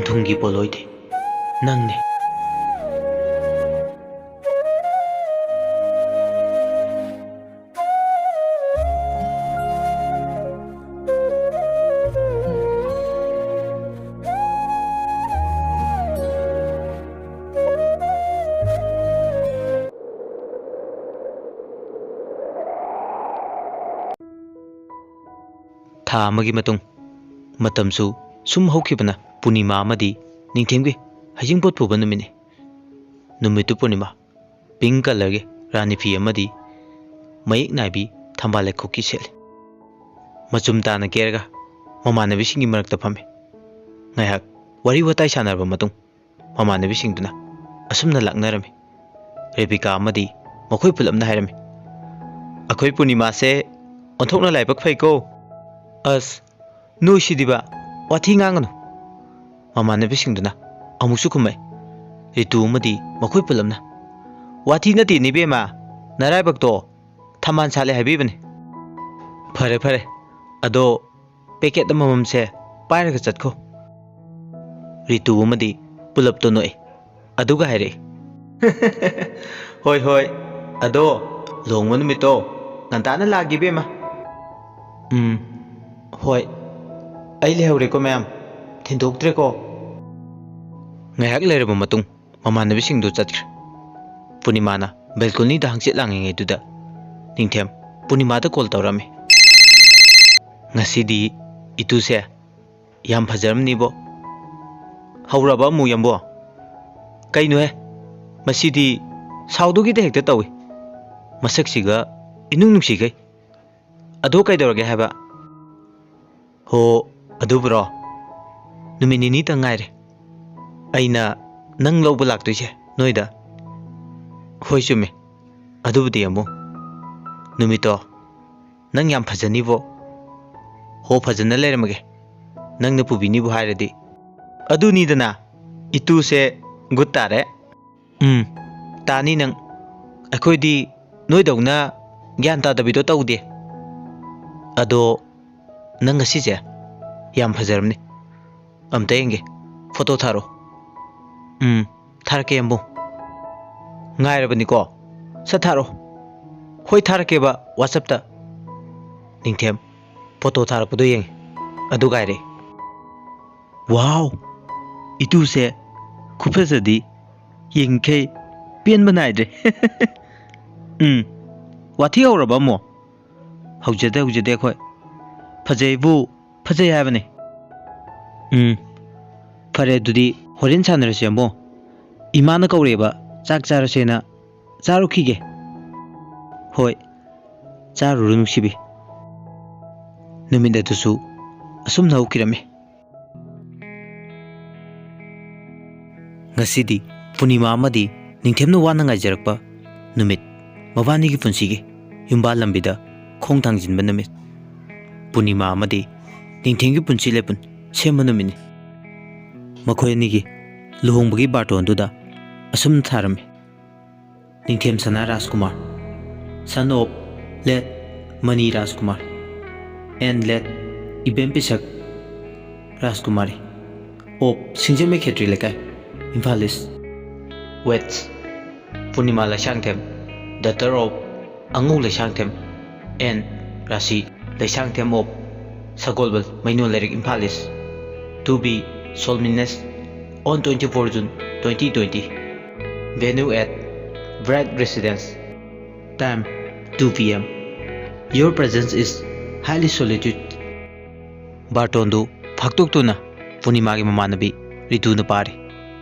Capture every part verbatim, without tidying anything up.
ꯊꯨꯝꯒꯤ ꯄꯣꯠꯂꯣꯏꯗꯤ ꯅꯪꯅꯤ꯫ ꯊꯥ ꯑꯃꯒꯤ ꯃꯇꯨꯡ꯫ ꯃꯇꯝꯁꯨ ꯁꯨꯝ ꯍꯧꯈꯤꯕꯅ ꯄꯨꯔꯅꯤꯃꯥ ꯑꯃꯗꯤ ꯅꯤꯡꯊꯦꯝꯒꯤ ꯍꯩꯖꯤꯡꯄꯣꯠ ꯄꯨꯕ ꯅꯨꯃꯤꯠꯅꯤ꯫ ꯅꯨꯃꯤꯠꯇꯨ ꯄꯨꯔꯅꯤꯃꯥ ꯄꯤꯡ ꯀꯂꯔꯒꯤ ꯔꯥꯅꯤ ꯐꯤ ꯑꯃꯗꯤ ꯃꯌꯦꯛ ꯅꯥꯏꯕꯤ ꯊꯝꯕꯥꯜ ꯂꯩꯈꯣꯛꯀꯤ ꯁꯦꯠꯂꯤ꯫ ꯃꯆꯨꯝ ꯇꯥꯅ ꯀꯦꯔꯒ ꯃꯃꯥꯟꯅꯕꯤꯁꯤꯡꯒꯤ ꯃꯔꯛꯇ ꯐꯝꯃꯤ꯫ ꯉꯥꯏꯍꯥꯛ ꯋꯥꯔꯤ ꯋꯥꯇꯥꯏ ꯁꯥꯟꯅꯔꯕ ꯃꯇꯨꯡ ꯃꯃꯥꯟꯅꯕꯤꯁꯤꯡꯗꯨꯅ ꯑꯁꯨꯝꯅ ꯂꯥꯛꯅꯔꯝꯃꯤ꯫ ꯔꯦꯕꯤꯀꯥ ꯑꯃꯗꯤ ꯃꯈꯣꯏ ꯄꯨꯂꯞꯅ ꯍꯥꯏꯔꯝꯃꯤ, "ꯑꯩꯈꯣꯏ ꯄꯨꯔꯅꯤꯃꯥꯁꯦ ꯑꯣꯟꯊꯣꯛꯅ ꯂꯥꯏꯕꯛ ꯐꯩꯀꯣ!" "ꯑꯁ, ꯅꯣꯏꯁꯤꯗꯤꯕ, ꯋꯥꯊꯤ ꯉꯥꯡꯒꯅꯨ!" ꯃꯃꯥꯟꯅꯕꯤꯁꯤꯡꯗꯨꯅ ꯑꯃꯨꯛꯁꯨ ꯈꯨꯝꯃꯛꯏ꯫ ꯔꯤꯇꯨ ꯑꯃꯗꯤ ꯃꯈꯣꯏ ꯄꯨꯂꯞꯅ, "ꯋꯥꯊꯤ ꯅꯠꯇꯦꯅꯦ ꯏꯕꯦꯝꯃ, ꯅꯔꯥꯏꯕꯛꯇꯣ ꯊꯝꯕꯥꯜ ꯁꯥꯠꯂꯦ ꯍꯥꯏꯕꯤꯕꯅꯤ꯫" "ꯐꯔꯦ ꯐꯔꯦ, ꯑꯗꯣ ꯄꯦꯀꯦꯠ ꯑꯃꯃꯝꯁꯦ ꯄꯥꯏꯔꯒ ꯆꯠꯈꯣ꯫" ꯔꯤꯇꯨ ꯑꯃꯗꯤ ꯄꯨꯂꯞꯇꯣ ꯅꯣꯛꯏ꯫ ꯑꯗꯨꯒ ꯍꯥꯏꯔꯛꯏ, "ꯍꯣꯏ ꯍꯣꯏ, ꯑꯗꯣ ꯂꯨꯍꯣꯡꯕ ꯅꯨꯃꯤꯠꯇꯣ ꯉꯟꯇꯥꯅ ꯂꯥꯛꯒꯦ ꯏꯕꯦꯝꯃ꯫" "ꯎꯝ, ꯍꯣꯏ, ꯑꯩ ꯂꯩꯍꯧꯔꯦꯀꯣ ꯃꯌꯥꯝ, ꯊꯤꯟꯗꯣꯛꯇ꯭ꯔꯦꯀꯣ꯫" ꯉꯥꯏꯍꯥꯛ ꯂꯩꯔꯕ ꯃꯇꯨꯡ ꯃꯃꯥꯟꯅꯕꯤꯁꯤꯡꯗꯨ ꯆꯠꯈ꯭ꯔꯦ꯫ ꯄꯨꯔꯅꯤꯃꯥꯅ ꯕꯦꯜꯀꯣꯅꯤꯗ ꯍꯪꯆꯤꯠ ꯂꯥꯡꯉꯤꯉꯩꯗꯨꯗ ꯅꯤꯡꯊꯦꯝ ꯄꯨꯔꯅꯤꯃꯥꯗ ꯀꯣꯜ ꯇꯧꯔꯝꯃꯤ꯫ "ꯉꯁꯤꯗꯤ ꯏꯇꯨꯁꯦ ꯌꯥꯝ ꯐꯖꯔꯝꯅꯤꯕꯣ꯫" "ꯍꯧꯔꯕ ꯑꯃꯨꯛ, ꯌꯥꯝꯕꯣ? ꯀꯩꯅꯣꯍꯦ, ꯃꯁꯤꯗꯤ ꯁꯥꯎꯗꯨꯒꯤꯗ ꯍꯦꯛꯇ ꯇꯧꯏ꯫ ꯃꯁꯛꯁꯤꯒ ꯏꯅꯨꯡ ꯅꯨꯡꯁꯤꯈꯩ꯫ ꯑꯗꯣ ꯀꯩꯗꯧꯔꯒꯦ ꯍꯥꯏꯕ?" "ꯍꯣ, ꯑꯗꯨꯕꯨꯔꯣ? ꯅꯨꯃꯤꯠ ꯅꯤꯅꯤꯇ ꯉꯥꯏꯔꯦ ꯑꯩꯅ ꯅꯪ ꯂꯧꯕ ꯂꯥꯛꯇꯣꯏꯁꯦ ꯅꯣꯏꯗ꯫" "ꯍꯣꯏ, ꯆꯨꯝꯃꯦ꯫ ꯑꯗꯨꯕꯨꯗꯤ ꯑꯃꯨꯛ ꯅꯨꯃꯤꯠꯇꯣ ꯅꯪ ꯌꯥꯝ ꯐꯖꯅꯤꯕꯣ꯫" "ꯍꯣ, ꯐꯖꯅ ꯂꯩꯔꯝꯃꯒꯦ, ꯅꯪꯅ ꯄꯨꯕꯤꯅꯤꯕꯨ ꯍꯥꯏꯔꯗꯤ꯫" "ꯑꯗꯨꯅꯤꯗꯅ, ꯏꯇꯨꯁꯦ ꯒꯨꯠ ꯇꯥꯔꯦ꯫" "ꯎꯝ, ꯇꯥꯅꯤ ꯅꯪ꯫ ꯑꯩꯈꯣꯏꯗꯤ ꯅꯣꯏꯗꯧꯅ ꯒ꯭ꯌꯥꯟ ꯇꯥꯗꯕꯤꯗꯣ ꯇꯧꯗꯦ꯫ ꯑꯗꯣ ꯅꯪ ꯉꯁꯤꯁꯦ ꯌꯥꯝ ꯐꯖꯔꯝꯅꯤ꯫ ꯑꯝꯇ ꯌꯦꯡꯒꯦ, ꯐꯣꯇꯣ ꯊꯥꯔꯣ꯫ ꯎꯝ, ꯊꯥꯔꯛꯀꯦ ꯌꯥꯝꯕꯨꯡ꯫ ꯉꯥꯏꯔꯕꯅꯤꯀꯣ꯫ ꯁꯠ ꯊꯥꯔꯣ꯫ ꯍꯣꯏ, ꯊꯥꯔꯛꯀꯦꯕ WhatsApp-ꯇ꯫ ꯅꯤꯡꯊꯦꯝ ꯐꯣꯇꯣ ꯊꯥꯔꯛꯄꯗꯣ ꯌꯦꯡꯉꯤ꯫ ꯑꯗꯨ ꯉꯥꯏꯔꯦ꯫ ꯋꯥꯎ! ꯏꯇꯨꯁꯦ ꯈꯨꯐꯖꯗꯤ ꯌꯦꯡꯈꯩ ꯄꯦꯟꯕ ꯅꯥꯏꯗ꯭ꯔꯦ꯫ ꯎꯝ, ꯋꯥꯊꯤ ꯍꯧꯔꯕ ꯑꯃꯨꯛ? ꯍꯧꯖꯗꯦ, ꯍꯧꯖꯗꯦ ꯑꯩꯈꯣꯏ꯫ ꯐꯖꯩꯕꯨ ꯐꯖꯩ ꯍꯥꯏꯕꯅꯤ꯫ ꯎꯝ, ꯐꯔꯦ ꯑꯗꯨꯗꯤ ꯍꯣꯔꯦꯟ ꯁꯥꯟꯅꯔꯁꯦ ꯑꯃꯨꯛ꯫ ꯏꯃꯥꯅ ꯀꯧꯔꯦꯕ, ꯆꯥꯛ ꯆꯥꯔꯁꯦꯅ꯫ ꯆꯥꯔꯨꯈꯤꯒꯦ꯫ ꯍꯣꯏ, ꯆꯥꯔꯨꯔꯣ ꯅꯨꯡꯁꯤꯕꯤ꯫ ꯅꯨꯃꯤꯠ ꯑꯗꯨꯁꯨ ꯑꯁꯨꯝꯅ ꯍꯧꯈꯤꯔꯝꯃꯤ꯫ ꯉꯁꯤꯗꯤ ꯄꯨꯔꯅꯤꯃꯥ ꯑꯃꯗꯤ ꯅꯤꯡꯊꯦꯝꯅ ꯋꯥꯅ ꯉꯥꯏꯖꯔꯛꯄ ꯅꯨꯃꯤꯠ, ꯃꯕꯥꯅꯤꯒꯤ ꯄꯨꯟꯁꯤꯒꯤ ꯌꯨꯝꯕꯥꯜ ꯂꯝꯕꯤꯗ ꯈꯣꯡ ꯊꯥꯡꯖꯤꯟꯕ ꯅꯨꯃꯤꯠ꯫ ꯄꯨꯔꯅꯤꯃꯥ ꯑꯃꯗꯤ ꯅꯤꯡꯊꯦꯝꯒꯤ ꯄꯨꯟꯁꯤ ꯂꯦꯞꯄꯨꯟ ꯁꯦꯝꯕ ꯅꯨꯃꯤꯠꯅꯤ꯫ ꯃꯈꯣꯏ ꯑꯅꯤꯒꯤ ꯂꯨꯍꯣꯡꯕꯒꯤ ꯕꯥꯔꯇꯣꯟꯗꯨꯗ ꯑꯁꯨꯝꯅ ꯊꯥꯔꯝꯃꯤ: Ningthem Sana Rajkumar, son of late Mani Rajkumar and late ꯏꯕꯦꯝ ꯄꯤꯁꯛ ꯔꯥꯖꯀꯨꯃꯥꯔꯤ, of ꯁꯤꯡꯖꯃꯩ ꯈꯦꯇ꯭ꯔꯤ ꯂꯩꯀꯥꯏ, ꯏꯝꯐꯥꯜ ꯏꯁ꯫ Weds: Purnima Leishangthem, daughter of ꯑꯉꯧ Leishangthem and ꯔꯥꯁꯤ ꯂꯩꯁꯥꯡꯊꯦꯝ, of ꯁꯒꯣꯜꯕꯜ ꯃꯩꯅꯣ ꯂꯩꯔꯛ, ꯏꯝꯐꯥꯜ ꯏꯁ, to be solemnized on twenty-four June twenty twenty. Venue at Bright Residence. Time two P M. Your presence is highly solicited. ꯕꯥꯔꯇꯣꯟꯗꯨ ꯐꯥꯛꯇꯣꯛꯇꯨꯅ ꯄꯨꯔꯅꯤꯃꯥꯒꯤ ꯃꯃꯥꯟꯅꯕꯤ ꯔꯤꯇꯨꯅ ꯄꯥꯔꯤ꯫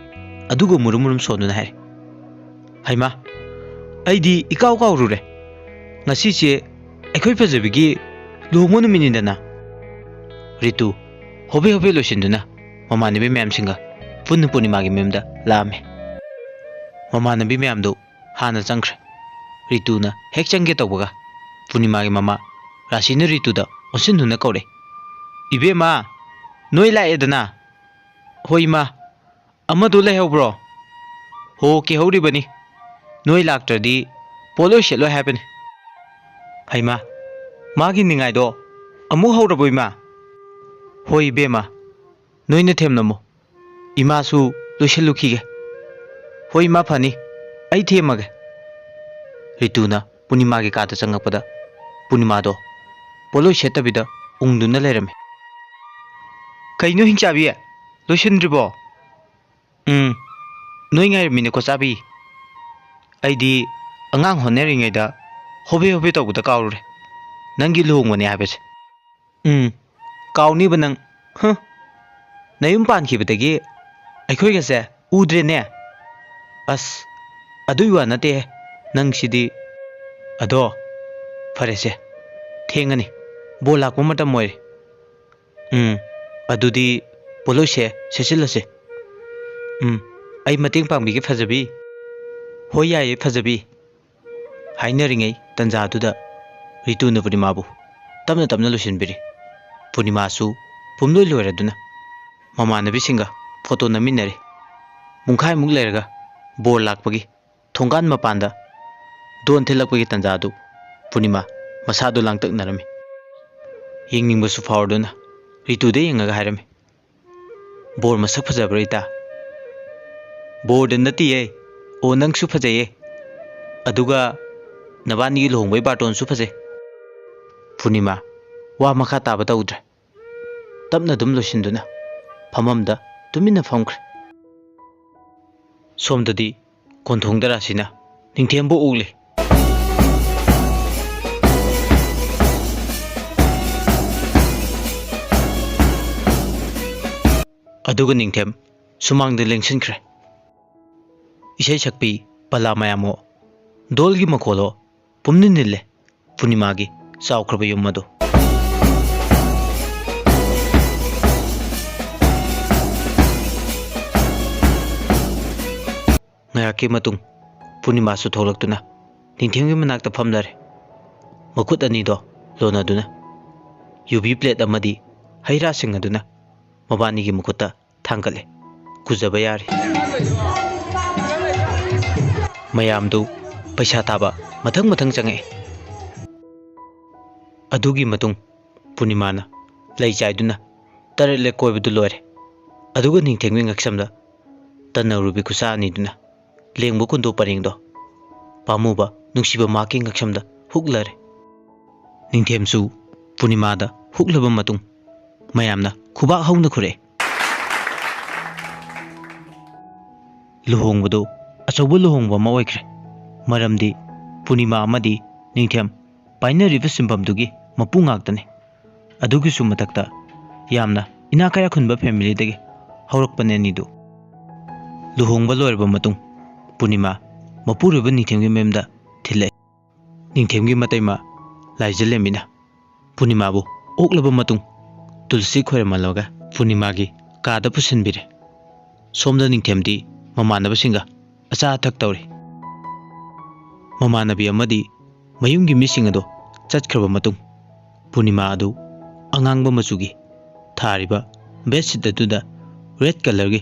ꯑꯗꯨꯒ ꯃꯨꯔꯨꯝ ꯃꯨꯔꯨꯝ ꯁꯣꯟꯗꯨꯅ ꯍꯥꯏꯔꯤ: "ꯍꯩꯃꯥ, ꯑꯩꯗꯤ ꯏꯀꯥꯎ ꯀꯥꯎꯔꯨꯔꯦ꯫ ꯉꯁꯤꯁꯦ ꯑꯩꯈꯣꯏ ꯐꯖꯕꯤꯒꯤ ꯂꯨꯍꯣꯡꯕ ꯅꯨꯃꯤꯠꯅꯤꯗꯅ꯫" ꯔꯤꯇꯨ ꯍꯣꯕꯦ ꯍꯣꯕꯦ ꯂꯣꯏꯁꯤꯟꯗꯨꯅ ꯃꯃꯥꯟꯅꯕꯤ ꯃꯌꯥꯝꯁꯤꯡꯒ ꯄꯨꯟꯅ ꯄꯨꯔꯅꯤꯃꯥꯒꯤ ꯃꯌꯨꯝꯗ ꯂꯥꯛꯑꯝꯃꯤ꯫ ꯃꯃꯥꯟꯅꯕꯤ ꯃꯌꯥꯝꯗꯨ ꯍꯥꯟꯅ ꯆꯪꯈ꯭ꯔꯦ꯫ ꯔꯤꯇꯨꯅ ꯍꯦꯛ ꯆꯪꯒꯦ ꯇꯧꯕꯒ ꯄꯨꯔꯅꯤꯃꯥꯒꯤ ꯃꯃꯥ ꯔꯥꯁꯤꯅ ꯔꯤꯇꯨꯗ ꯑꯣꯟꯁꯤꯟꯗꯨꯅ ꯀꯧꯔꯦ: "ꯏꯕꯦꯝꯃ, ꯅꯣꯏ ꯂꯥꯛꯑꯦꯗꯅ?" "ꯍꯣꯏ ꯏꯃꯥ꯫ ꯑꯃꯗꯨ ꯂꯩꯍꯧꯕ꯭ꯔꯣ?" "ꯍꯣ, ꯀꯤꯍꯧꯔꯤꯕꯅꯤ꯫ ꯅꯣꯏ ꯂꯥꯛꯇ꯭ꯔꯗꯤ ꯄꯣꯠꯂꯣꯏ ꯁꯦꯠꯂꯣꯏ ꯍꯥꯏꯕꯅꯤ꯫" "ꯍꯩꯃꯥ, ꯃꯥꯒꯤ ꯅꯤꯡꯉꯥꯏꯗꯣ ꯑꯃꯨꯛ ꯍꯧꯔꯕꯣ ꯏꯃꯥ?" "ꯍꯣꯏ ꯏꯕꯦꯝꯃ, ꯅꯣꯏꯅ ꯊꯦꯝꯂꯝꯃꯨ꯫ "ꯏꯃꯥꯁꯨ ꯂꯣꯏꯁꯤꯜꯂꯨꯈꯤꯒꯦ꯫" "ꯍꯣꯏ ꯏꯃꯥ, ꯐꯅꯤ, ꯑꯩ ꯊꯦꯝꯃꯒꯦ꯫" ꯔꯤꯇꯨꯅ ꯄꯨꯔꯅꯤꯃꯥꯒꯤ ꯀꯥꯗ ꯆꯪꯉꯛꯄꯗ ꯄꯨꯔꯅꯤꯃꯥꯗꯣ ꯄꯣꯠꯂꯣꯏ ꯁꯦꯠꯇꯕꯤꯗ ꯎꯪꯗꯨꯅ ꯂꯩꯔꯝꯃꯤ꯫ "ꯀꯩꯅꯣ ꯍꯤꯡꯆꯥꯕꯤ, ꯂꯣꯏꯁꯤꯟꯗ꯭ꯔꯤꯕꯣ?" "ꯎꯝ, ꯅꯣꯏ ꯉꯥꯏꯔꯝꯃꯤꯅꯦꯀꯣ ꯆꯥꯕꯤ꯫ ꯑꯩꯗꯤ ꯑꯉꯥꯡ ꯍꯣꯠꯅꯔꯤꯉꯩꯗ ꯍꯣꯕꯦ ꯍꯣꯕꯦ ꯇꯧꯕꯗ ꯀꯥꯎꯔꯨꯔꯦ, ꯅꯪꯒꯤ ꯂꯨꯍꯣꯡꯕꯅꯦ ꯍꯥꯏꯕꯁꯦ꯫" "ꯎꯝ, ꯀꯥꯎꯅꯤꯕ ꯅꯪ꯫ ꯍ, ꯅꯌꯨꯝ ꯄꯥꯟꯈꯤꯕꯗꯒꯤ ꯑꯩꯈꯣꯏꯒꯁꯦ ꯎꯗ꯭ꯔꯦꯅꯦ꯫" "ꯑꯁ, ꯑꯗꯨꯏ ꯋꯥ ꯅꯠꯇꯦ, ꯅꯪꯁꯤꯗꯤ꯫ ꯑꯗꯣ ꯐꯔꯦꯁꯦ, ꯊꯦꯡꯉꯅꯤ, ꯕꯣꯔ ꯂꯥꯛꯄ ꯃꯇꯝ ꯑꯣꯏꯔꯦ꯫ ꯎꯝ, ꯑꯗꯨꯗꯤ ꯄꯣꯠꯂꯣꯏꯁꯦ ꯁꯦꯠꯆꯤꯜꯂꯁꯦ꯫ ꯎꯝ, ꯑꯩ ꯃꯇꯦꯡ ꯄꯥꯡꯕꯤꯒꯦ ꯐꯖꯕꯤ꯫" "ꯍꯣꯏ, ꯌꯥꯏꯌꯦ ꯐꯖꯕꯤ꯫" ꯍꯥꯏꯅꯔꯤꯉꯩ ꯇꯟꯖꯥꯗꯨꯗ ꯔꯤꯇꯨꯅ ꯄꯨꯔꯅꯤꯃꯥꯕꯨ ꯇꯞꯅ ꯇꯞꯅ ꯂꯣꯏꯁꯤꯟꯕꯤꯔꯤ꯫ ꯄꯨꯔꯅꯤꯃꯥꯁꯨ ꯄꯨꯝꯂꯣꯏ ꯂꯣꯏꯔꯗꯨꯅ ꯃꯃꯥꯟꯅꯕꯤꯁꯤꯡꯒ ꯐꯣꯇꯣ ꯅꯝꯃꯤꯟꯅꯔꯤ꯫ ꯄꯨꯡꯈꯥꯏꯃꯨꯛ ꯂꯩꯔꯒ ꯕꯣꯔ ꯂꯥꯛꯄꯒꯤ ꯊꯣꯡꯒꯥꯟ ꯃꯄꯥꯟꯗ ꯗꯣꯟ ꯊꯤꯜꯂꯛꯄꯒꯤ ꯇꯟꯖꯥꯗꯨ ꯄꯨꯔꯅꯤꯃꯥ ꯃꯁꯥꯗꯨ ꯂꯥꯡꯇꯛꯅꯔꯝꯃꯤ꯫ ꯌꯦꯡꯅꯤꯡꯕꯁꯨ ꯐꯥꯎꯔꯗꯨꯅ ꯔꯤꯇꯨꯗ ꯌꯦꯡꯉꯒ ꯍꯥꯏꯔꯝꯃꯤ, "ꯕꯣꯔ ꯃꯁꯛ ꯐꯖꯕ꯭ꯔꯥ ꯏꯇꯥ?" "ꯕꯣꯔꯗ ꯅꯠꯇꯤꯌꯦ, ꯑꯣ ꯅꯪꯁꯨ ꯐꯖꯩꯌꯦ, ꯑꯗꯨꯒ ꯅꯕꯥꯅꯤꯒꯤ ꯂꯨꯍꯣꯡꯕꯩ ꯕꯥꯔꯇꯣꯟꯁꯨ ꯐꯖꯩ꯫" ꯄꯨꯔꯅꯤꯃꯥ ꯋꯥ ꯃꯈꯥ ꯇꯥꯕ ꯇꯧꯗ꯭ꯔꯦ꯫ ꯇꯞꯅ ꯑꯗꯨꯝ ꯂꯣꯏꯁꯤꯟꯗꯨꯅ ꯐꯝꯐꯝꯗ ꯇꯨꯃꯤꯟꯅ ꯐꯝꯈ꯭ꯔꯦ꯫ ꯁꯣꯝꯗꯗꯤ ꯀꯣꯟꯊꯣꯡꯗ ꯔꯥꯁꯤꯅ ꯅꯤꯡꯊꯦꯝꯕꯨ ꯎꯛꯂꯤ꯫ ꯑꯗꯨꯒ ꯅꯤꯡꯊꯦꯝ ꯁꯨꯃꯥꯡꯗ ꯂꯦꯡꯁꯤꯟꯈ꯭ꯔꯦ꯫ ꯏꯁꯩ ꯁꯛꯄꯤ ꯄꯂꯥ ꯃꯌꯥꯝꯃꯣ ꯙꯣꯜꯒꯤ ꯃꯈꯣꯜꯂꯣ ꯄꯨꯝꯅꯤꯟ ꯅꯤꯜꯂꯦ ꯄꯨꯔꯅꯤꯃꯥꯒꯤ ꯆꯥꯎꯈ꯭ꯔꯕ ꯌꯨꯝ ꯑꯗꯨ꯫ ꯉꯥꯏꯍꯥꯛꯀꯤ ꯃꯇꯨꯡ ꯄꯨꯔꯅꯤꯃꯥꯁꯨ ꯊꯣꯛꯂꯛꯇꯨꯅ ꯅꯤꯡꯊꯦꯝꯒꯤ ꯃꯅꯥꯛꯇ ꯐꯝꯂꯔꯦ꯫ ꯃꯈꯨꯠ ꯑꯅꯤꯗꯣ ꯂꯣꯟꯅꯗꯨꯅ ꯌꯨꯕꯤ ꯄ꯭ꯂꯦꯠ ꯑꯃꯗꯤ ꯍꯩ ꯔꯥꯁꯤꯡ ꯑꯗꯨꯅ ꯃꯕꯥꯅꯤꯒꯤ ꯃꯈꯨꯠꯇ ꯊꯥꯡꯒꯠꯂꯦ꯫ ꯀꯨꯖꯕ ꯌꯥꯔꯦ꯫ ꯃꯌꯥꯝꯗꯨ ꯄꯩꯁꯥ ꯊꯥꯕ ꯃꯊꯪ ꯃꯊꯪ ꯆꯪꯉꯛꯑꯦ꯫ ꯑꯗꯨꯒꯤ ꯃꯇꯨꯡ ꯄꯨꯔꯅꯤꯃꯥꯅ ꯂꯩ ꯆꯥꯏꯗꯨꯅ ꯇꯔꯦꯠꯂꯛ ꯀꯣꯏꯕꯗꯨ ꯂꯣꯏꯔꯦ꯫ ꯑꯗꯨꯒ ꯅꯤꯡꯊꯦꯝꯒꯤ ꯉꯛꯁꯝꯗ ꯇꯟꯅ ꯎꯔꯨꯕꯤ ꯈꯨꯠꯁꯥ ꯑꯅꯤꯗꯨꯅ ꯂꯦꯡꯕ ꯀꯨꯟꯗꯣ ꯄꯔꯦꯡꯗꯣ ꯄꯥꯝꯃꯨꯕ ꯅꯨꯡꯁꯤꯕ ꯃꯍꯥꯛꯀꯤ ꯉꯛꯁꯝꯗ ꯍꯨꯛꯂꯔꯦ꯫ ꯅꯤꯡꯊꯦꯝꯁꯨ ꯄꯨꯔꯅꯤꯃꯥꯗ ꯍꯨꯛꯂꯕ ꯃꯇꯨꯡ ꯃꯌꯥꯝꯅ ꯈꯨꯕꯥꯛ ꯍꯧꯅ ꯈꯨꯔꯛꯑꯦ꯫ ꯂꯨꯍꯣꯡꯕꯗꯨ ꯑꯆꯧꯕ ꯂꯨꯍꯣꯡꯕ ꯑꯃ ꯑꯣꯏꯈ꯭ꯔꯦ꯫ ꯃꯔꯝꯗꯤ ꯄꯨꯔꯅꯤꯃꯥ ꯑꯃꯗꯤ ꯅꯤꯡꯊꯦꯝ ꯄꯥꯏꯅꯔꯤꯕ ꯁꯤꯟꯐꯝꯗꯨꯒꯤ ꯃꯄꯨ ꯉꯥꯛꯇꯅꯤ꯫ ꯑꯗꯨꯒꯤꯁꯨ ꯃꯊꯛꯇ ꯌꯥꯝꯅ ꯏꯅꯥꯛ ꯀꯩꯔꯥꯛ ꯈꯨꯟꯕ ꯐꯦꯃꯤꯂꯤꯗꯒꯤ ꯍꯧꯔꯛꯄꯅꯦ ꯑꯅꯤꯗꯨ꯫ ꯂꯨꯍꯣꯡꯕ ꯂꯣꯏꯔꯕ ꯃꯇꯨꯡ ꯄꯨꯔꯅꯤꯃꯥ ꯃꯄꯨꯔꯣꯏꯕ ꯅꯤꯡꯊꯦꯝꯒꯤ ꯃꯌꯨꯝꯗ ꯊꯤꯜꯂꯛꯏ꯫ ꯅꯤꯡꯊꯦꯝꯒꯤ ꯃꯇꯩꯃ ꯂꯥꯏꯖꯂꯦꯝꯕꯤꯅ ꯄꯨꯔꯅꯤꯃꯥꯕꯨ ꯑꯣꯛꯂꯕ ꯃꯇꯨꯡ ꯇꯨꯜꯁꯤ ꯈꯣꯏꯔꯝꯍꯜꯂꯒ ꯄꯨꯔꯅꯤꯃꯥꯒꯤ ꯀꯥꯗ ꯄꯨꯁꯤꯟꯕꯤꯔꯦ꯫ ꯁꯣꯝꯗ ꯅꯤꯡꯊꯦꯝꯗꯤ ꯃꯃꯥꯟꯅꯕꯁꯤꯡꯒ ꯑꯆꯥ ꯑꯊꯛ ꯇꯧꯔꯤ꯫ ꯃꯃꯥꯟꯅꯕꯤ ꯑꯃꯗꯤ ꯃꯌꯨꯝꯒꯤ ꯃꯤꯁꯤꯡ ꯑꯗꯨ ꯆꯠꯈ꯭ꯔꯕ ꯃꯇꯨꯡ ꯄꯨꯔꯅꯤꯃꯥ ꯑꯗꯨ ꯑꯉꯥꯡꯕ ꯃꯆꯨꯒꯤ ꯊꯥꯔꯤꯕ ꯕꯦꯗꯁꯤꯠ ꯑꯗꯨꯗ ꯔꯦꯗ ꯀꯂꯔꯒꯤ